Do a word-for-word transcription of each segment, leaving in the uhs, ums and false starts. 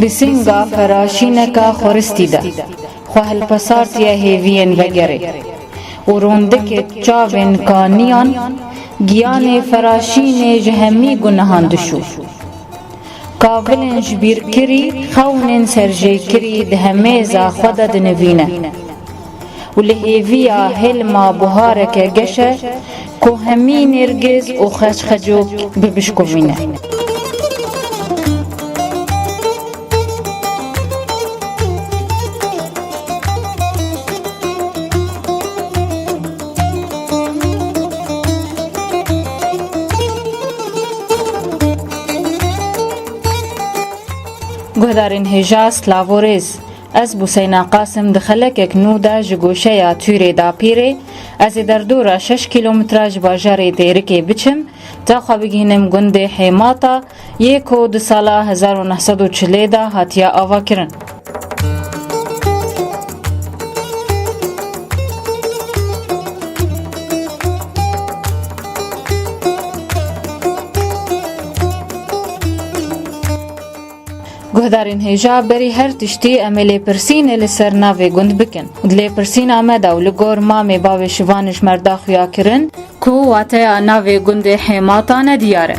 Di singa feraşîneka xweristî de xwe hilpesartiye hêviyên vegerê û rondikê çavên kaniyan giyanê feraşînê ji hemî gunehan dişû. Kavilên ji bîr kirî, xewnên serjêkirî di hemêza xwe de dinivîne û li hêviya hêlma buhareke geş e ku hemî nêrgiz û xeçxecok bibişkuvîne. Guhdarên hêja, silav û rêz. Ez Buseyna Qasim di xelekek nû de ji goşeya Tûrê Dapîrê, ez ê derdora şeş kîlometre ji bajarê Dêrikê biçim, ta xwe bigihînim gundê Hêmata, yê ku di sala hezar û neh sed û çilê de hatiye avakirin. Guhdarên hêja, berî her tiştî em ê lêpirsînê li ser navê gund bikin. Di lêpirsîna me de û li gor mamê bavê Şivan ji me re da xuya kirin, ku wateya navê gundê Hêmata nediyar e.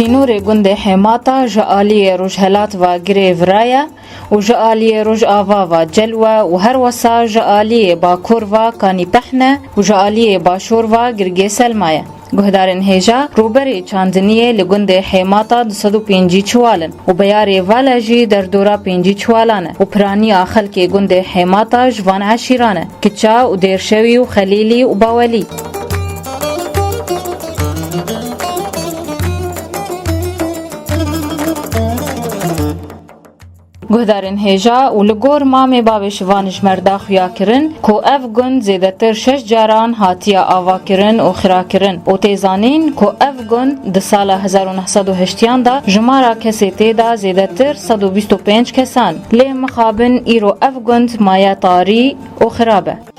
Sînorê gundê Hêmata ji aliyê rojhelat ve Girê Vira ye û ji aliyê rojava ve Celwe û her wesa ji aliyê bakur ve Kanîpehne û ji aliyê başûr ve Girgê Selma ye. Guhdarên hêja, rûberê çandiniyê li gundê Hêmata du sed û pêncî çiwal in û beyarê vale jî derdora pêncî çiwalan e û piraniya xelkê gundê Hêmata ji van eşîran e, Kiça û Dêrşewî û Xelîlî û Bawelî. Guhdarên hêja, û li gor mamê bavê Şivan ji me re da xuya kirin ku ev gund zêdetir şeş caran hatiye avakirin û xirakirin û tê zanîn ku ev gund di sala hezar û neh sed û heştiyan de jimara kesê tê de zêdetir sed û bîst û pênc kesan. Lê mixabin îro ev gund maye tarî û xirab e.